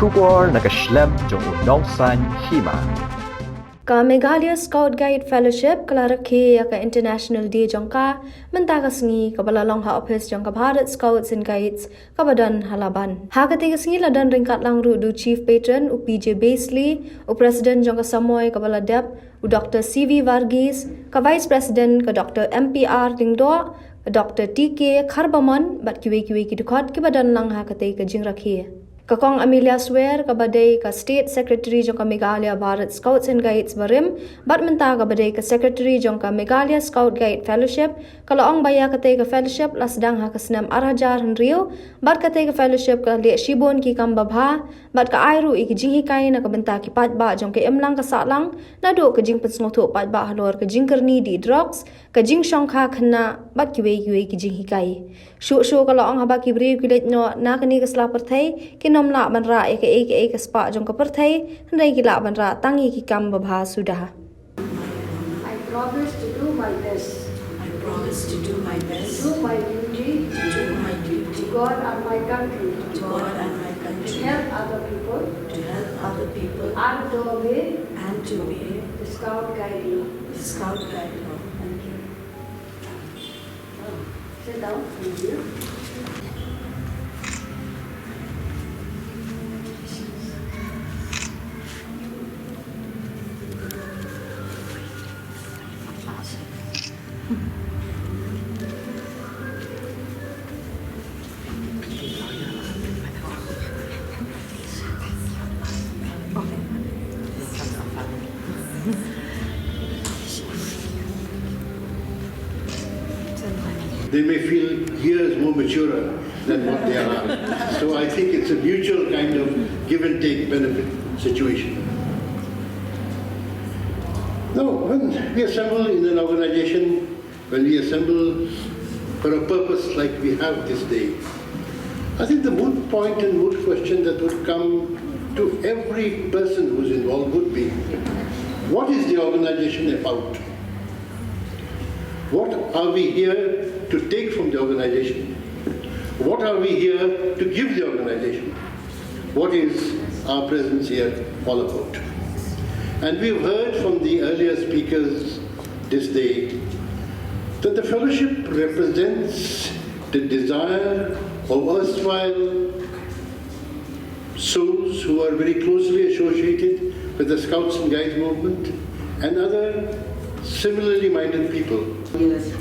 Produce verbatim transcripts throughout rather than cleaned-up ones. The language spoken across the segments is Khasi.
Khubor na ka shlem jong u nongsaiñ hima. Ka Meghalaya Scout Guide Fellowship ka la rakhe ïa ka International Day jong ka mynta ka sngi, kaba la long ha ophis jong ka Bharat Scouts and Guides kaba don ha Laban. Ha katei ka sngi la don ryngkat lang ruh da u Chief Patron u P J Beasley, u President jong ka samoi kaba la dep u Doctor C V Varghese, ka Vice President ka Doctor M P R Lyngdoh, ka Doctor T K Kharbamon bad kiwei kiwei ki dkhot kiba don lang ha katei ka jingrakhe. Ka Kong Amelia Swer, kaba dei ka State Secretary jong ka Meghalaya Bharat Scouts and Guides barim bad mynta kaba dei ka Secretary jong ka Meghalaya Scout Guide Fellowship, ka la ong ba ïa katei ka fellowship la sdang ha ka snem ar hajar hynriew bad katei ka fellowship ka la leh shibun ki kam babha bad ka ai ruh ïa ki jinghikai na ka bynta ki paidbah jong ka imlang ka sahlang, naduh ka jingpynsngewthuh paidbah halor ka jingkyrni dih drugs, ka jingshongkha khynnah bad kiwei kiwei ki jinghikai. Shuh shuh ka la ong haba ki briew ki leit noh na kane ka sla pyrthei, kin ym lah ban rah ïa kaei kaei ka spah jong ka pyrthei, hynrei ki lah ban rah tang ïa ki kam babha suda. I promise to do my best. I promise to do my best. Do my duty. To do my duty. To God and my country. To God and my country. To help other people. To help other people. And to obey. And to obey. The Scout Guide Law. The Scout Guide Law. Thank you. Sit down, thank you. They may feel years more maturer than what they are. So I think it's a mutual kind of give and take benefit situation. Now, when we assemble in an organization, when we assemble for a purpose like we have this day, I think the moot point and moot question that would come to every person who's involved would be, what is the organization about? What are we here to take from the organization? What are we here to give the organization? What is our presence here all about? And we've heard from the earlier speakers this day that the fellowship represents the desire of erstwhile souls who are very closely associated with the Scouts and Guides movement and other similarly minded people. Yes.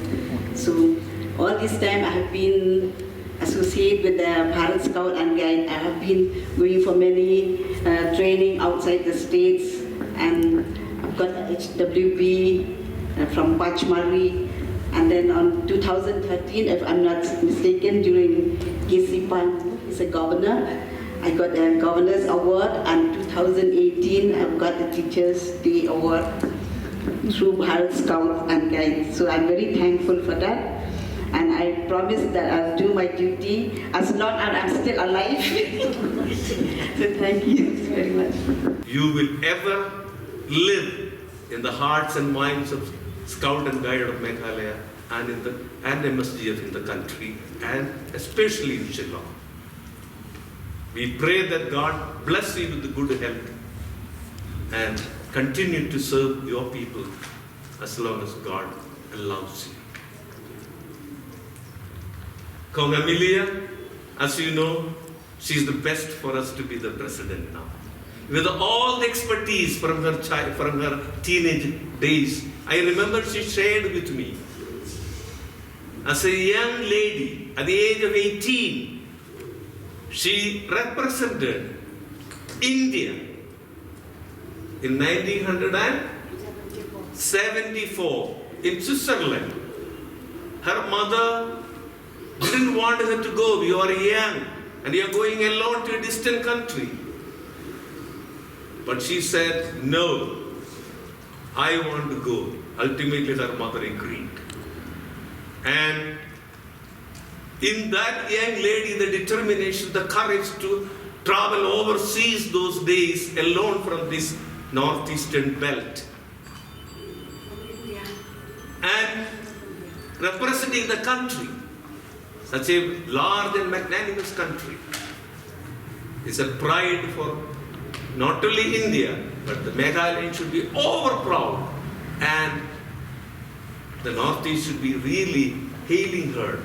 So all this time I have been associated with the Bharat Scout and Guide. I have been going for many uh, training outside the states, and I've got H W B uh, from Pachmarhi. And then on two thousand thirteen, if I'm not mistaken, during K C Pant, he's a governor, I got the Governor's Award, and two thousand eighteen, I've got the Teachers' Day Award through Bharat Scout and Guide. So I'm very thankful for that. And I promise that I'll do my duty as long as I'm still alive. So thank you very much. You will ever live in the hearts and minds of Scout and Guide of Meghalaya and in the and M S G F in the country and especially in Shillong. We pray that God bless you with the good health and continue to serve your people as long as God allows you. Kong Amelia, as you know, she's the best for us to be the president now. With all the expertise from her child, from her teenage days, I remember she shared with me as a young lady at the age of eighteen, she represented India in nineteen seventy-four in Switzerland. Her mother didn't want her to go. "You are young and you are going alone to a distant country." But she said, "No, I want to go." Ultimately, her mother agreed. And in that young lady, the determination, the courage to travel overseas those days alone from this northeastern belt and representing the country, such a large and magnanimous country, It's a pride for not only India, but the Meghalayan should be over proud, and the Northeast should be really hailing her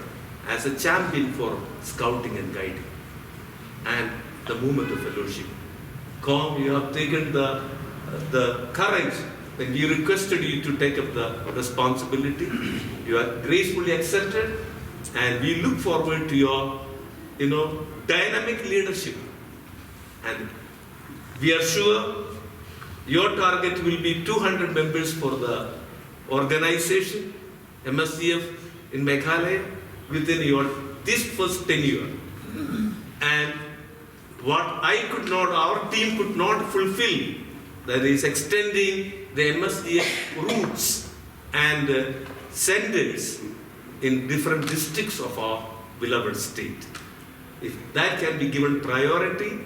as a champion for scouting and guiding and the movement of fellowship. Com, you have taken the, the courage when we requested you to take up the responsibility. You have gracefully accepted, and we look forward to your, you know, dynamic leadership. And we are sure your target will be two hundred members for the organization, M S D F in Meghalaya, within your this first tenure. And what I could not, our team could not fulfill, that is extending the M S D F routes and uh, centers in different districts of our beloved state. If that can be given priority,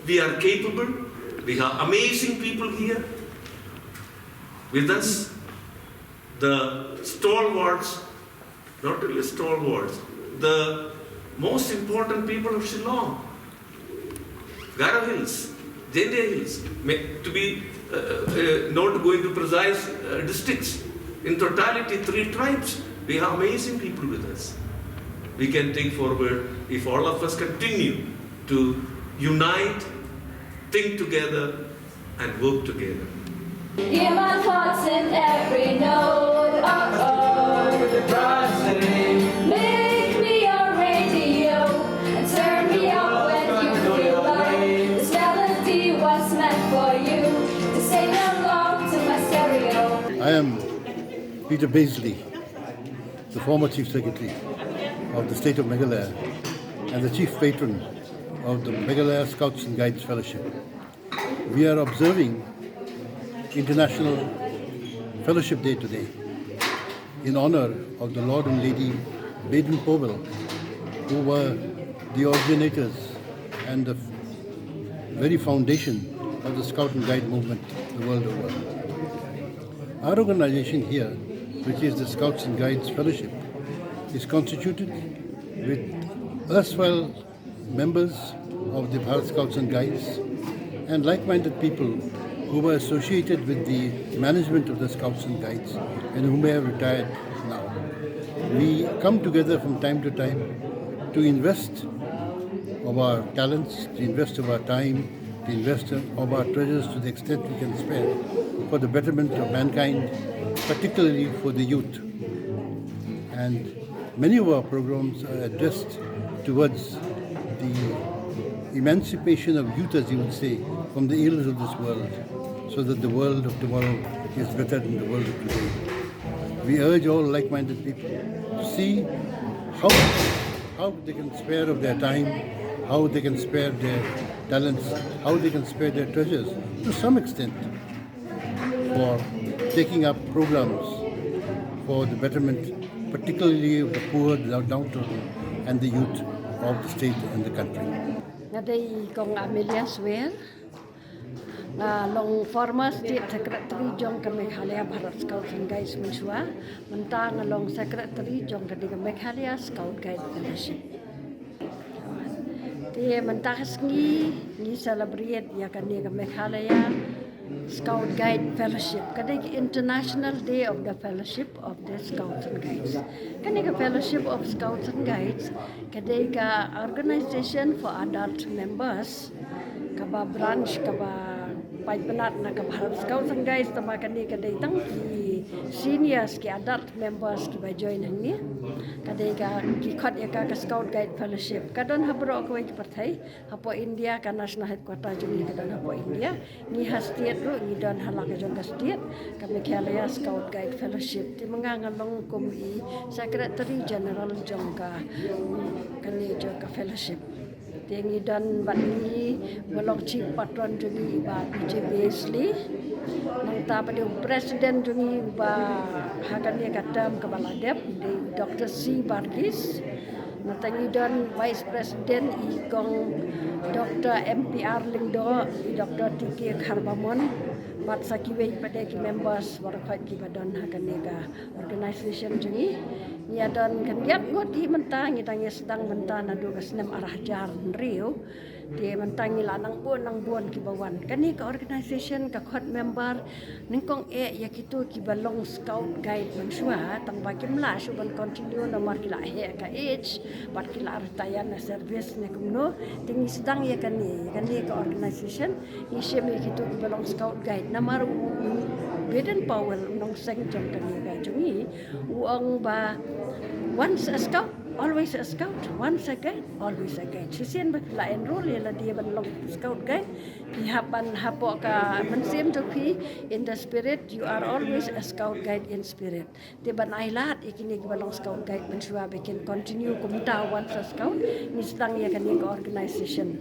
we are capable. We have amazing people here with us. The stalwarts, not only stalwarts, the most important people of Shillong, Garo Hills, Jaintia Hills, may, to be uh, uh, not going to precise uh, districts. In totality, three tribes. We have amazing people with us. We can take forward if all of us continue to unite, think together, and work together. Hear my thoughts in every note. Oh, oh. Make me your radio and turn me up when you feel low. This melody was meant for you to sing along to my stereo. I am Peter Beasley, the former Chief Secretary of the State of Meghalaya and the Chief Patron of the Meghalaya Scouts and Guides Fellowship. We are observing International Fellowship Day today in honor of the Lord and Lady Baden Powell, who were the originators and the very foundation of the Scout and Guide movement the world over. Our organization here, which is the Scouts and Guides Fellowship, is constituted with erstwhile members of the Bharat Scouts and Guides and like-minded people who were associated with the management of the Scouts and Guides and who may have retired now. We come together from time to time to invest of our talents, to invest of our time, to invest of our treasures to the extent we can spare for the betterment of mankind, particularly for the youth. And many of our programs are addressed towards the emancipation of youth, as you would say, from the ills of this world, so that the world of tomorrow is better than the world of today. We urge all like-minded people to see how, how they can spare of their time, how they can spare their talents, how they can spare their treasures to some extent for taking up programs for the betterment, particularly of the poor, the downtrodden, and the youth of the state and the country. Nga dei Kong Amelia Swer, nga long former state secretary jong ka Meghalaya Bharat Scouts and Guides mynshuwa, mynta nga long secretary jong ka dei ka Meghalaya Scout Guide Fellowship. Te mynta ka sngi ngi celebrate ïa kane ka Meghalaya Scout Guide Fellowship. Ka dei ka International Day of the Fellowship of the Scouts and Guides. Kane ka Fellowship of Scouts and Guides ka dei ka organization for adult members, kaba branch, kaba paidbah na ka Bharat Scouts and Guides, tangba kane ka dei tang ki seniors, ki adult members kiba join hangne. Ka dei ka, ki khot ïa ka ka Scout Guide Fellowship. Ka don ha baroh kawei ka pyrthei. Hapoh India ka national headquarter jong ngi ka don hapoh India. Ngi ha state ruh ngi don ha la ka jong ka state, ka Meghalaya Scout Guide Fellowship. Te ma nga nga long kum i Secretary General jong ka, kane jong ka fellowship. Te ngi don bad ngi, uba long chief patron jong ngi i Bah P J Beasley. Nangta pat i president jong ngi uba ha kane ka term kaba la dep, i Doctor C Varghese. Nangta ngi don vice president i Kong Doctor M P R Lyngdoh, i Doctor T K Kharbamon, bad sa kiwei pat de ki members baroh kiba don ha kane ka organization jong ngi. Ngi ïa don khyndiat ngut hi mynta, ngi dang ïa sdang mynta naduh ka snem ar hajar hynriew. Te mynta ngi la nang bun nang bun kiba wan. Kane ka organization ka khot member nyngkong eh ïa kito kiba long scout guide mynshuwa, tang ba kim lah shuh ban continue namar ki la heh ka age bad ki la retire na service ne kumno. Te ngi sdang ïa kane, ïa kane ka organization ngi shim ïa kito kiba long scout guide namar u Baden Powell u nongseng jong kane ka jong ngi u ong ba once a scout, always a scout, once a guide, always a guide. Shisien ba ki la enroll ïa lade ban long scout guide, ki hap ban hapoh ka mynsiem jong phi, in the spirit, you are always a scout guide in spirit. Te ban ai lad ïa kine kiba long scout guide mynshuwa ba kin continue kumta once a scout, ngi sdang ïa kane ka organization.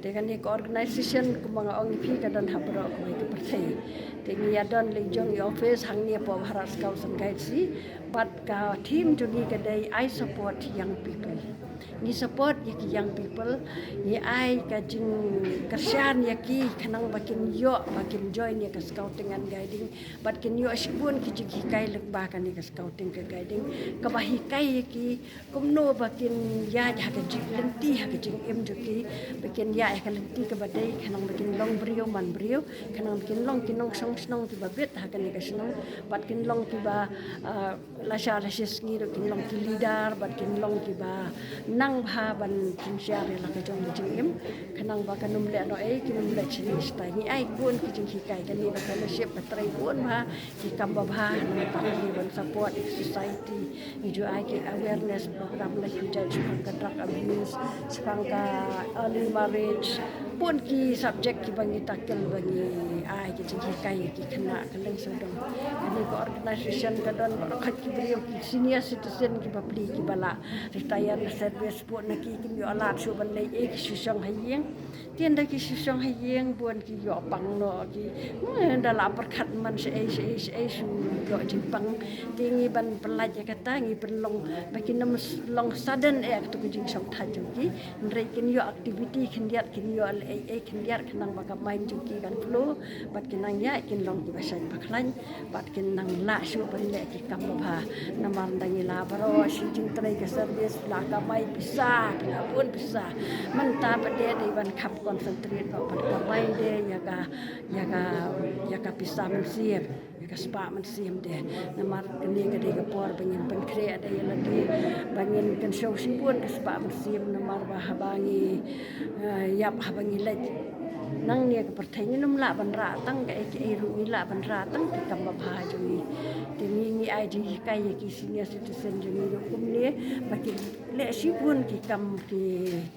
Te kane ka organization kumba nga ong ïa phi ka don ha baroh kawei ka pyrthei. Te ngi ïa don lei jong i office hangne hapoh Bharat Scouts and Guides hi. Bad ka theme jong ngi ka dei I support young people. Ngi support ïa ki young people, ngi ai ka jingkyrshan ïa ki khnang ba kin ïoh ba kin join ïa ka scouting and guiding. Bad kin ïoh shibun ki jinghikai lyngba kane ka scouting ka guiding kaba hikai ïa ki kumno ba kin ïaid ha ka jing lynti ha ka jingim jong ki, ba kin ïaid ha ka lynti kaba dei khnang ba kin long briew man briew, khnang ba kin long ki nongshong shnong kiba bit ha kane ka shnong, bad kin long kiba, ah, lashai lashisngi ruh kin long ki leader, bad kin long kiba nang bha ban kin share ïa la ka jong ka jingim, khnang ba kan ym leh noh ei, kin ym leh shini shatai. Ngi ai bun ki jinghikai, kane ka fellowship ka trei bun bha ki kam babha, nangta ngi ban support ïa ka society. Ngi ju ai ki awareness program la ki jait shaphang ka drug abuse, shaphang ka early marriage. Bun ki subject kiba ngi tackle ba ngi ai ki jinghikai ïa ki khynnah kylleng sawdong. Kane ka organization ka don baroh khat ki briew ki senior citizen kiba plie kiba la retire na service, bun na ki kim ïoh lad shuh ban leit ei ki shu shong ha ïing. Te ynda ki shu shong ha ïing bun ki ïoh pang noh ki. Hmm, ynda la pyrkhat man shaei shaei shaei shu ïoh jingpang. Te ngi ban pyllait ïa kata, ngi pynlong ba kin ym long sudden eh kato ka jingshongthait jong ki. Hynrei kin ïoh activity khyndiat, kin ïoh leh ei ei khyndiat khnang ba ka mind jong ki kan flow, bad kin nang ïaid kin long kiba shait ba khlaiñ, bad kin nang lah shuh ban leh ki kam babha. Namar ynda ngi la baroh shi jingtrei ka service, la kamai pisa, phi la bun pisa. Mynta pat de dei ban kham concentrate noh ban kamai de ïa ka, ïa ka, ïa ka pisa mynsiem, ïa ka spah mynsiem de. Namar kane ka dei ka por ba ngin pynkhreh de ïa lade, ba ngin kynshew shibun ka spah mynsiem, namar ba haba ngi, eh, ïap, haba ngi leit nangne ka pyrthei ngin ym lah ban rah tang kaei kaei ruh, ngi lah ban rah tang ki kam babha jong ngi. Te ngi, ngi ai jinghikai ïa ki senior citizen jong ngi ruh kumne ba kin leh shibun ki kam ki.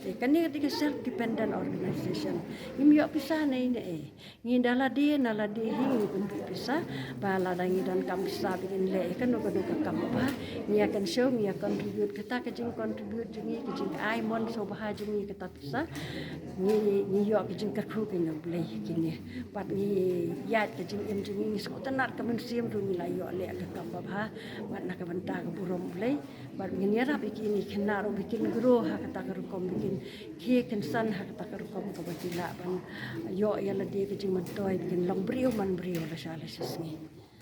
Te kane ka dei ka self dependent organization. Ngim ïoh pisa naei naei. Ngi da lade na lade hi ngi pynbeit pisa, ba lada ngi donkam pisa ba ngin leh ïa kano kano ka kam babha, ngi ïa kynshew, ngi ïa contribute. Kata ka jingcontribute jong ngi, ka jingai mon sngewbha jong ngi, kata pisa, ngi, ngi ïoh ka jingkyrkhu ka jong U Blei ha kine. Bad ngi ïaid ka jingim jong ngi, ngi sngewtynnat ka mynsiem ruh ngi la ïoh leh ka kam babha, bad na ka bynta ka burom U Blei. Bad ngin ïarap ïa kine ki khynnah ruh ba kin grow ha kata ka rukom, ba kin khie kynsan ha kata ka rukom kaba ki lah ban ïoh ïa lade ka jingmyntoi, ba kin long briew man briew lashai lashisngi.